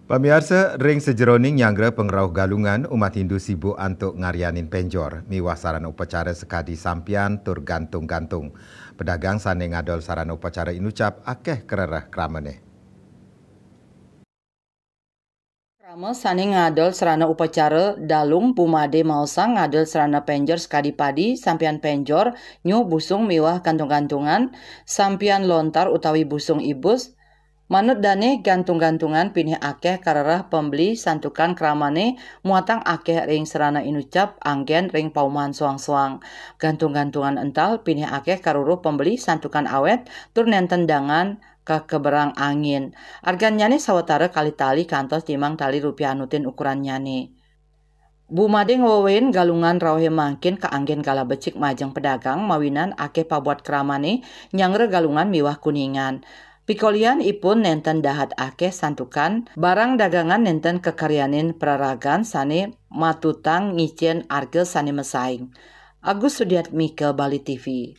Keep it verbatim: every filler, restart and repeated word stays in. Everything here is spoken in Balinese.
Pamiarsa, ring sajeroning nyanggra pangrauh Galungan, umat Hindu sibuk antuk ngaryanin penjor miwah sarana upacara sakadi sampian tur gantung-gantung. Pedagang sane ngadol sarana upacara inucap akeh karereh kramane. Krama sane ngadol sarana upacara dalung bumade maosang ngadol sarana penjor sakadi padi, sampian penjor, nyuh busung miwah gantung-gantungan, sampian lontar utawi busung ibus, Manut dane, gantung-gantungan pinih akeh karereh pambeli santukan kramane muatang akeh ring sarana inucap anggen ring paumahan soang-soang. Gantung-gantungan ental pinih akeh karuruh pambeli santukan awet tur nenten dangan kakeberang angin. Argannyane sawatara kalih tali kantos limang tali rupiah anutin ukurannyane. Bumade ngwewehin Galungan rauhe mangkin kaanggen galah becik majeng pedagang mawinan akeh pabuat kramane nyanggra Galungan miwah Kuningan. Pikolihan ipun nenten dahat akeh santukan, barang dagangan nenten kakaryanin praragan sane matutang ngicen arga sane masaing. Agus Sudiatmika, Bali T V.